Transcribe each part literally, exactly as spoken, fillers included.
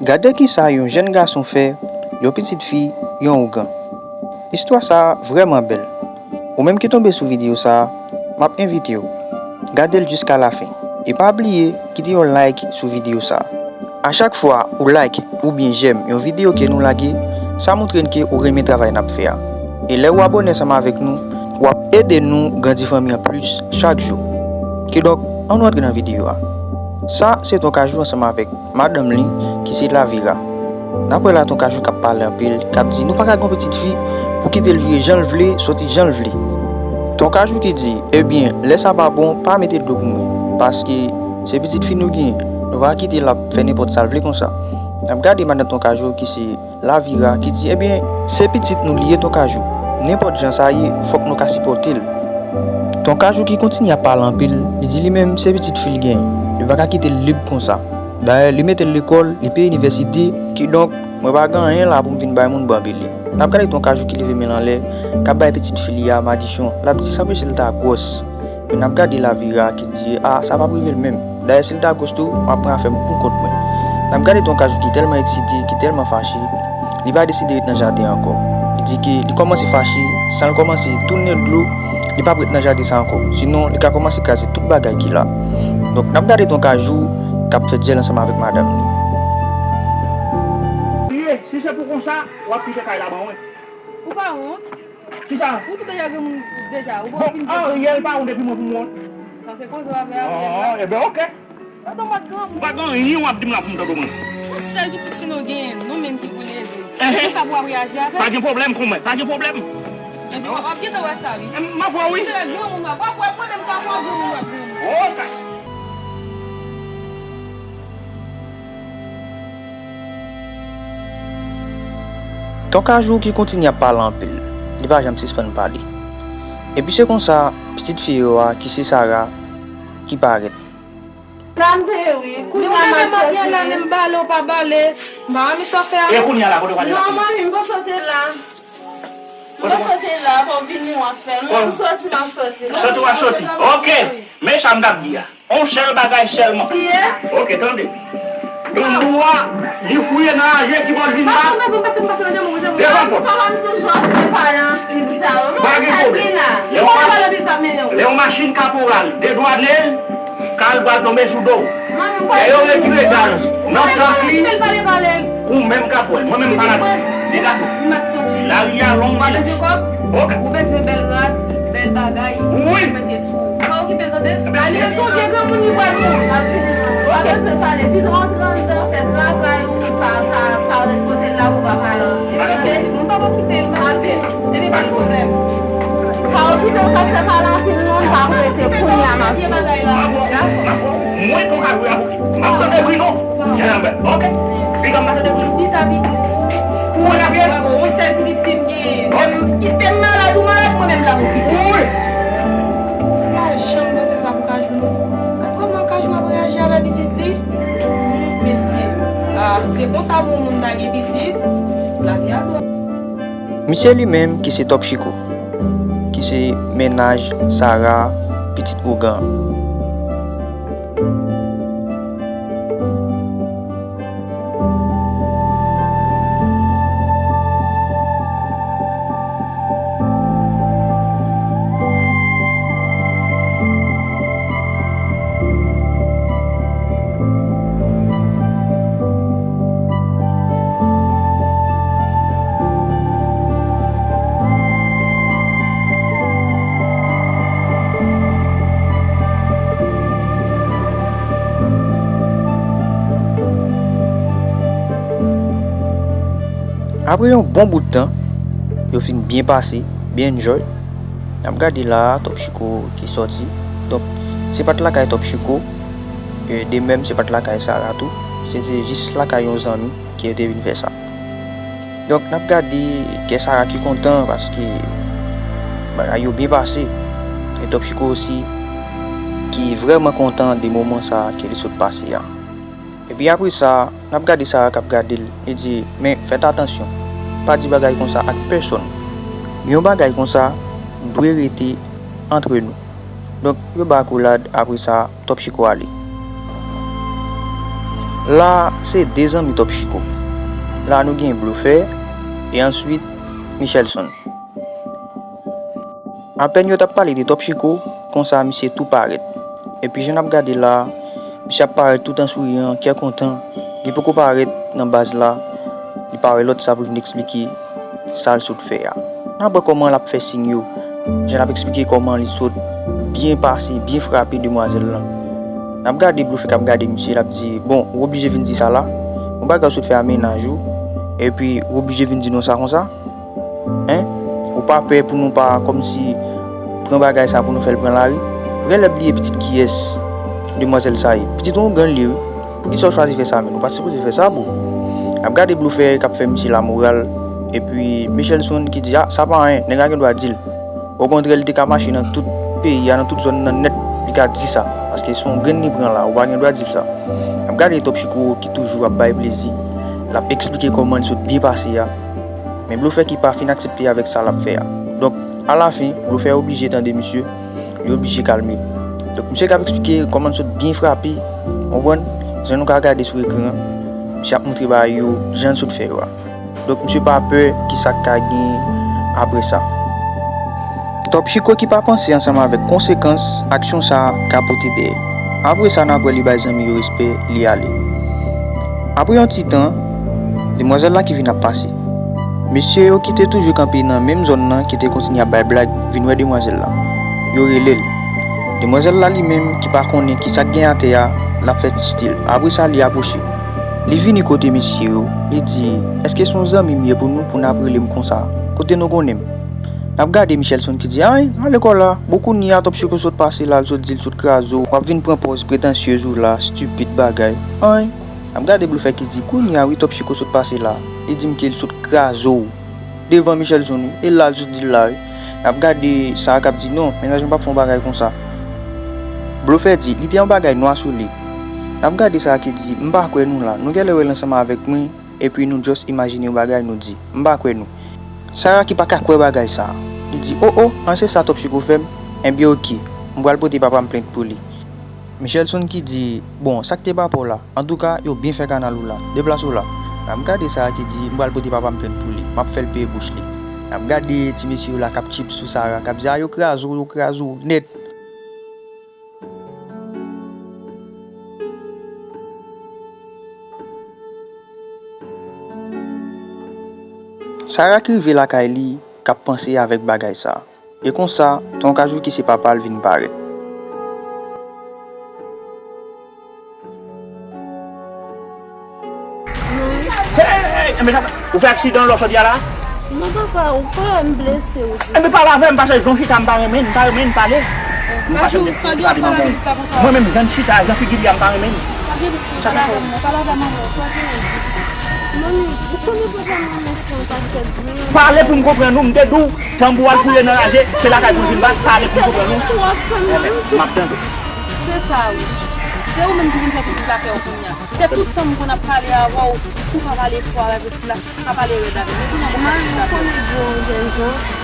Gade kisa yon jèn gason fè yon pitit fi yon ougan. Istwa sa a vrèman bèl. Ou menm ki tonbe sou videyo sa a, m ap envite w gade l jiska lafen. E pa bliye kite yon like sou videyo sa a. A chak fwa ou like oubyen j'aime yon videyo ke nou lage, sa montre n ke ou renmen travay n ap fè a. E lè ou abòne ansanm avèk nou, w ap ede nou grandi fanmi an plis chak jou. Kidonk, ann nou antre nan videyo a. Sa se Ton Kajou ansanm avèk madanm li ki se Lavira. N ap wè la Ton Kajou k ap pale anpil, k ap di nou pa ka gen yon pitit fi pou kite l vire jan l vle, soti jan l vle. Ton Kajou ki di, ebyen, lè sa pa bon, pa mete dlo pou mwen, paske se pitit fi nou genyen, nou pa ka kite l ap fè nenpòt sa l vle konsa. N ap gade madanm Ton Kajou ki se Lavira ki di, ebyen, se pitit nou li ye Ton Kajou. Nenpòt jan sa ye, fòk nou ka sipòte l. Ton Kajou ki kontinye ap pale anpil, li di li menm se pitit fi l genyen. Li pa ka kite l lib konsa. Dayè, li mete l lekòl, li peye inivèsite, kidonk, mwen pa gen anyen la pou m vin bay moun banbile. N ap gade Ton Kajou ki leve men l anlè, k ap bay pitit fi li a madisyon. L ap di sanble se l ta gwòs. Men n ap gade Lavira ki di, a, sa p ap rive l menm. Dayè, si l ta gwòs tou, m ap pran afè m pou kont mwen. N ap gade Ton Kajou ki tèlman eksite, ki tèlman fache, li pa deside ret nan jaden an ankò. Li di ke li kòmanse fache, san l kòmanse tounen dlo, li p ap ret nan jaden sa ankò. Sinon, li ka kòmanse kraze tout bagay ki la. Donk, n ap gade Ton Kajou k ap fè dyèl ansanm avèk madanm li. Ye, si se pou konsa, w ap kite kay la ban mwen. Ou pa wont? Kisa? Ou te deja granmoun deja, ou pa fin. Bon, Ariel pa wont epi mwen pou m wont. Sa se koze w ap fè Ariel la. Oh, ebyen, oke. Tande w pa t granmoun. Ou pa gen anyen w ap di m la pou m tande mwen. Yon sèl pitit fi nou genyen, nou menm ki pou leve. Ehe. Kisa pou w ap reyaji avè l? Pa gen pwoblèm pou mwen, pa gen pwoblèm. Ebyen, w ap gentan wè sa, wi. M ap wè, wi. Ou te granmoun w ap wè, mwen menm k ap wè w granmoun w ap granmoun. Oke. Ton Kajou ki kontinye ap pale anpil, li pa janm sispann pale. Epi se konsa, pitit fi yo a, ki se Sarah, ki parèt. La m te ye wi, kounye a m ap soti. Menm m ap bale, ou pa bale. M pa renmen sa w fè a non. E kounye a la, kote w prale la? Non, manmi, m panse w te la. M panse w te la, fò w vini w ap fè l. Mwen, m soti, m ap soti la. Soti w ap soti. Oke. Men sa m t ap di a. On sèl bagay sèlman. Oke, tande. Donbou a, li fouye nan aje ki bò l vin la. Devan pòt. Pa gen pwoblèm. Lè yon machin, lè yon machin kaporal dedwane l, kal pral tonbe sou do w. Lè yo retire gaz nan tank li, ou menm k ap wè l, mwen menm m pa ladan. Li ka tou. Lari a long wi. Ou bezwen kòb? Oke. Ou bezwen bèl rad, bèl bagay, wi, mete sou ou. Pa okipe l, tande. Ebyen, ale, se yon vye granmoun li pral mouri. L ap vini. Pa bezwen pale. Pito w antre anndan, fè travay ou, pa, pa, pa ret kote l la pou w pa pale anpil. Tande? Mwen p ap okipe l, m ap vini. Ebyen, pa gen pwoblèm. Pa okipe l, pa fè pale anpil non, m p ap rete kounye a, m ap vini. Dakò. Mwen, Ton Kajou, m ap tande bri non. Oke. Pita m pa tande bri non. Pita, pita, se pou ou. Pou mwen, n ap gen. Yon sèl pitit fi m genyen. Menm kite m malad ou malad, mwen menm l ap okipe. Wi. M pa janm panse sa pou Kajou non. Gad kòman Kajou ap reyaji avè pitit li. Mesye, a, se konsa pou yon moun ta gen pitit. Lavi a dwòl. Misye li menm ki se Top Chiko, ki se mennaj Sarah, pitit ougan an. Apre yon bon bout tan, yo fin byen pase, byen enjoy. N ap gade la a, Top Chiko ki sòti. Donk, se pa t lakay Top Chiko, e de menm, se pa t lakay Sarah tou. Se te jis lakay yon zanmi ke yo te vin fè sa. Donk, n ap gade kè Sarah ki kontan paske bagay yo byen pase. E Top Chiko osi, ki vrèman kontan de moman sa a ke li sot pase a. Epi apre sa, n ap gade Sarah k ap gade l, li di, men fèt atansyon, pa di bagay konsa ak pèsonn. Yon bagay konsa dwe rete antre nou. Donk, yo ba akolad, apre sa, Top Chiko ale. La a, se de zanmi Top Chiko. La a, nou gen Blofè e answit Michelson. Apèn yo t ap pale de Top Chiko, konsa misye tou parèt. Epi jan n ap gade la a, misye ap parèt tout an souriyan, kè kontan. Li poko parèt nan baz la, li pa wè lòt sa pou l vin eksplike sa l sot fè a. N ap wè kòman l ap fè siy yo, jan l ap eksplike kòman li sot byen pase, byen frape demwazèl lan. N ap gade Blofè k ap gade misye, l ap di, "Bon, ou oblije vin di sa la? Yon bagay ou sot fè a mennaj ou, epi ou oblije vin di nou sa konsa?" Hein? Ou pa pè pou nou pa kòmsi pran bagay sa pou nou fè l pran lari? Ou genlè bliye pitit kiyès demwazèl sa ye? Pitit yon grann li ye, wi. Poukisa w chwazi fè sa menm? Ou pa t sipoze fè sa, bro. N ap gade Blofè k ap fè misye lamoral, epi Michelson ki di, "Ah, sa pa anyen, nèg la gen dwa di l." Okontrè, li te ka mache nan tout peyi a, nan tout zòn nan nèt, li ka di sa. Paske se yon grenn li pran la, ou pa gen dwa di l sa. N ap gade Top Chiko ki toujou ap bay plezi, l ap eksplike kòman li sot byen pase a. Men Blofè ki pa fin aksepte avèk sa l ap fè a. Donk, alafen, Blofè oblije tande misye, li oblije kalme. Donk, misye k ap eksplike kòman l sot byen frape, w konprann? Jan nou ka gade sou ekran an, misye ap montre bagay yo, jan l sot fè yo a. Donk, misye pa pè ki sa k ka gen apre sa. Top Chiko ki pa panse ansanm avèk konsekans aksyon sa a ka pote dèyè. Apre sa, n ap wè li bay zanmi yo respè, li ale. Apre yon ti tan, demwazèl la ki vin ap pase. Mesye yo ki te toujou kanpe nan menm zòn nan ki te kontinye ap bay blag vin wè demwazèl la. Yo rele l. Demwazèl la li menm ki pa konnen ki sa k gen atè a, l ap fè ti stil. Apre sa, li apwoche. Li vini kote mesye yo, li di, "Èske se yon zanmi m ye pou nou, pou n ap rele m konsa? Kote nou konnen m?" N ap gade Michelson ki di, "Ay, ale kò la, bon kounye a Top Chiko sot pase la, l sot di l sot kraze w, w ap vin pran pòz pretansyez ou la, stupid bagay. Ay." N ap gade Blofè ki di, "Kounye a wi Top Chiko sot pase la, li di m ke l sot kraze w devan Michelson wi, e la l sot di l la wi." N ap gade Sara k ap di, "Non, mennaj mwen p ap fè yon bagay konsa." Blofè di, "Li te yon bagay nwa sou li." N ap gade Sara ki di, "M pa kwè nou la, nou genlè wè l ansanm avèk mwen, epi nou just imajine yon bagay nou di, m pa kwè nou." Sara ki pa ka kwè bagay sa a, li di, "O, o, an se sa Top Chiko fè m? Enben oke, m pral pote papa m plent pou li." Michelson ki di, "Bon, sa k te papa w la? Antouka, yo byen fè kanal ou la. Deplase w la." N ap gade Sara ki di, "M pral pote papa m plent pou li. M ap fè l peye bouch li." N ap gade ti mesye yo la k ap tchip sou Sara, k ap di, "A, yo kraze w, yo kraze w nèt." Sara ki rive lakay li, k ap panse avèk bagay sa a. E konsa, Tonkajou ki se papa l vin parèt. Hey, hey, hey, hey, enben, ou fè aksidan lò chòdya la? Non, papa, ou pa wè m blese, ou di. Enben, pale avè m, paske jan w chita, m pa renmen, m pa renmen pale. M pa renmen pale nan moun. Mwen menm, jan l chita, jan figi li a, m pa renmen. Sa k fè w? Pale avè m, pale avè m, pale avè m. Manmi, ou konnen papa m renmen fè yon pakèt bri. Pale pou m konprann ou, m te di w, tanbou al fouye nan raje, se lakay pou l vin bat, pale pou m konprann ou. Enben, m ap tande. Se sa, wi. Se ou menm ki vin fè pitit zafè w kounye a. Se tout tan m konn ap pale avè w, ou pa pale fò avèk pitit la, pa pale rèd avè l. Men kounye a, ou pa pale rèd avè l. Manmi, ou konnen Djo, jènjan.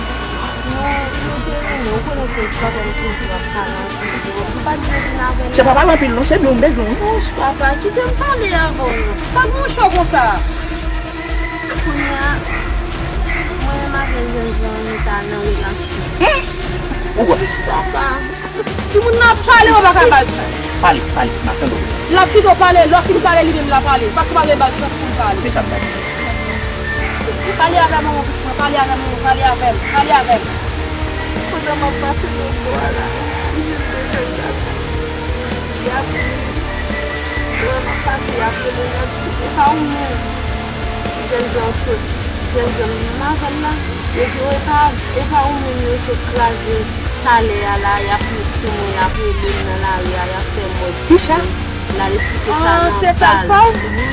Nou, nou te renmen, ou konnen se papa m toujou ap pale anpil de ou. M pa t vle vin avè l. Se pa pale anpil non, se nou m bezwen wi. Monch, papa, kite m pale avè w non. Sa k monch w konsa? Kounye a, mwen menm avè l jènjan, nou ta nan relasyon. Ou kwè? Papa. Timoun nan ap pale, ou pa ka ba l chans. Pale, pale, m ap tande w. L ap kite w pale, lè w fin pale, li menm l ap pale. Paske w pa vle ba l chans pou l pale. Se sa m ta di. Pale avè manman w, pitit mwen, pale avè manman w, pale avè m, pale avè m. Pandan m ap pase nan bò a la, m jwenn de jèn gason. Y ap ri. Lè m ap pase, y ap rele, y ap di, "E pa ou menm?" Jènjan sot, jènjan m avè l la, yo di, "O, e pa, e pa ou menm yo sot kraze talè a la, y ap met sou mwen, y ap rele m nan lari a, y ap fè mòd." Kicha? L al eksplike sa nan sal. Wi.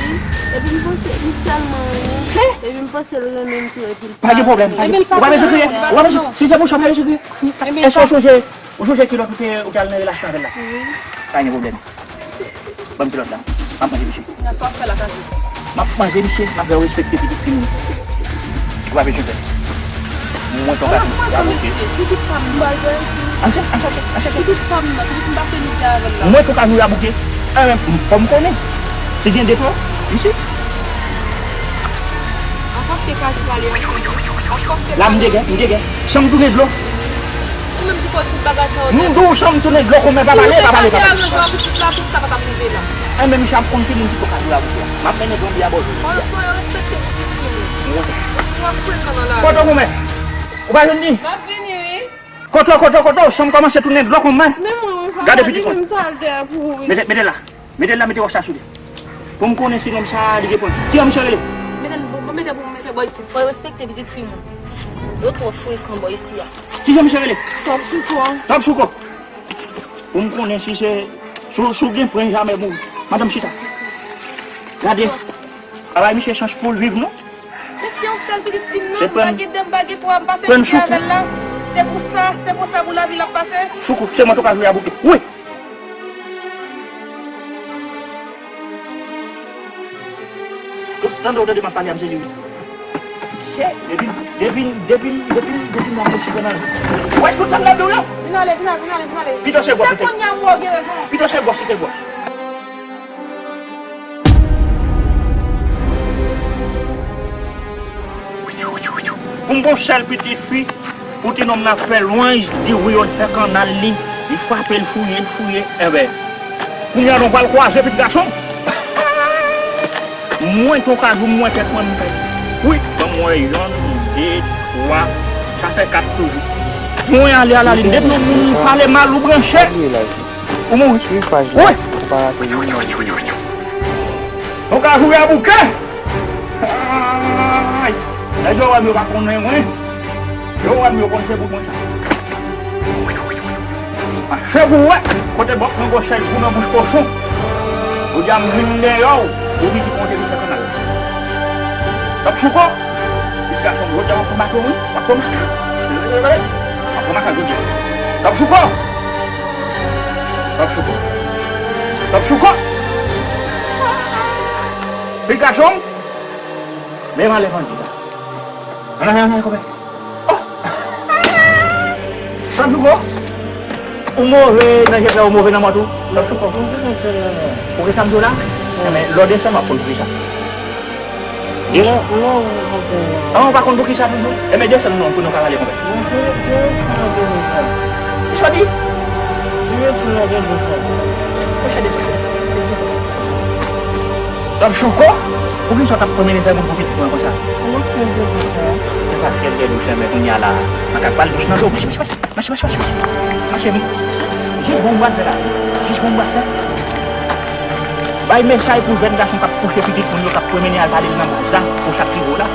Epi m panse, m tèlman renmen. Epi m panse l renmen m tou, epi l pa gen pwoblèm, pa gen, ou pa bezwen kriye, ou pa bezwen, si se pou sa, pa bezwen kriye. Èske w sonje, ou sonje kilòt ou te, ou te al nan relasyon avè l la? Wi. Pa gen pwoblèm. Ban m kilòt la. M ap manje misye. Nan sa w ap fè la, Kajou? M ap manje misye, m ap fè w respekte pitit fi m. Ou pa bezwen pè. Mwen Tonkajou, y a bouke. Pitit pa m, m pral fè. Ann chèche, ann chèche, ann chèche. Pitit pa m nan, pitit m pase mizè avè l la. Mwen Tonkajou, y a bouke. Enben, fò m konnen. Li gen depo isit. Afòs ke Kajou ale ansanm, afòs ke... La m degè, m degè. Chanm tounen dlo. Ou menm ki koz tout bagay sa yo. M di w chanm tounen dlo, kòmè pa pale, pa pale, pa pale. Si w te chanje aranjman pitit la, tout sa pa t ap rive la. Enben, misye ap konn ki moun ki poko ka jwe avèk li a. M ap mennen zonbi a bò jodi a. Fò yo respekte pitit fi moun. Mwen. Ou twò frekan nan lari. Kote w kòmè? Ou pa jwenn li? M ap vini, wi. Kote w, kote w, kote w? Chanm kòmanse tounen dlo kòmè. Men mwen, wi, papa, li menm sa l te pou ou, wi. Mete, mete la. Mete l la, mete wòch la sou li. Pou m konnen si nonm sa a, li gen pwen. Kijan misye rele? Mete l, bon, mete pou mete bò isit. Fò yo respekte pitit fi moun. Yo twò frekan bò isi a. Kijan misye rele? Top Chouko. Top Chouko. Pou m konnen si se, si w, si w gen pwen, jamè mouri. Madanm chita. Gade. Pa bay misye chans pou l viv, non. Men se yon sèl pitit fi m nan, m pa gen de, m pa gen twa, m pase piti avè l la. Se pou sa, se konsa pou lavi l ap pase. Chouko, se mwen tou ka jwe a bouke. Wi! Tout tande w tande m ap pale a, m sezi wi. Chè, depi, depi, depi, depi, depi m ap resi nan... Wè tout sa m ap di w yo? Vin ale, vin ale, vin ale, vin ale. Pito se gwòs ou te... Se kounye a m wè w gen rezon. Pito se gwòs ou te gwòs. Pou m gon sèl pitit fi, pou ti nonm nan ap fè lwanj, di wi, yo fè kannal li, li frape, l fouye, l fouye, enben, kounye a nou pral kwaze pitit gason. Mwen tou ka di w, mwen tèt mwen, m fè. Wi, ban m wè, yonn, de, twa, sa fè kat toujou. Mwen ale alalin, depi yon moun pale mal, ou branche. Ou mouri. Swiv paj la pou pa rate youn nan videyo. Nou ka jwe a bouke! Ay! Nèg yo wè m yo pa konnen mwen. Yo wè m yo konn se bout mwen sa. Mache pou wè kote bòt nan gwo chèz pou nan bouch kochon. Jodi a m vin dèyè w, ou vin di konte li fè kannal. Top Chouko, pitit gason m, jodi a w ap pran bak wi, w ap pran bak. W ap pran bak jodi a. Top Chouko! Top Chouko. Top Chouko. Pitit gason m. Men m ale bandi la. Ann ale, ann ale, kòmè. Oh! Top Chouko. Ou move nan je frè, ou move nan mò tou. Top Chouko. Poukisa m di w la? Enben, lè w desann, w ap konn poukisa. Non, non, non, non. Ah, ou pa konn poukisa toujou? Enben, desann non pou nou ka pale konsa. Misye di? Monchè, desann. Top Chouko, poukisa w t ap pran mennen fè moun pou pitit mwen konsa? Paske m te di sa. Se paske l te dous, enben, kounye a la, makak pa l dous nan do. Mache, mache, mache. Mache, mache, mache. Mache, wi. Jis bon m pral fè la. Jis bon m pral fè. Bay mesaj pou jèn gason k ap kouche pitit moun yo, k ap pwomennen al pale l nan baz la, pou sa k rive w la.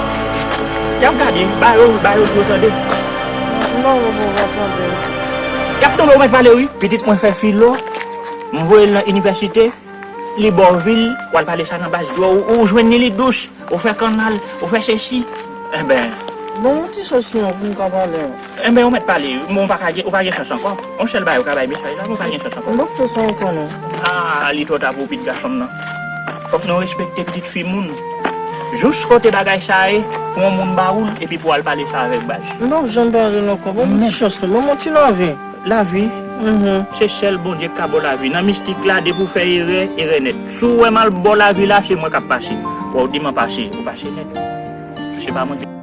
Y ap gade, ba yo, ba yo di yo tande. Non, yo poko tande. Y ap tande w mèt pale, wi. Pitit mwen fè filo, m voye l nan inivèsite, li ba w vi l, w al pale sa nan baz, di w, ou, ou jwenn li, li dous. Ou fè kannal, ou fè sesi. Enben. Bon, yon ti chans non, pou m ka pale. Enben, ou mèt pale, men ou pa ka gen, ou pa gen chans ankò. Yon sèl bagay ou ka bay mesaj la, men ou pa gen chans ankò. M p ap fè sa ankò non. Ah, li twò ta pou pitit gason m nan. Fòk nou respekte pitit fi moun. Jous kote bagay sa ye, pou yon moun ba ou l, epi pou w al pale sa avèk baz. M p ap janm pale l ankò, ban m yon ti chans non, ban m yon ti lavi. Lavi, se sèl Bondye k ka ba w lavi. Nan mistik la, depi w fè erè, erè nèt. Si w wè m al ba w lavi la, se mwen k ap pase. Wè w di m an pase, ou pase nèt. Se pa mwen ki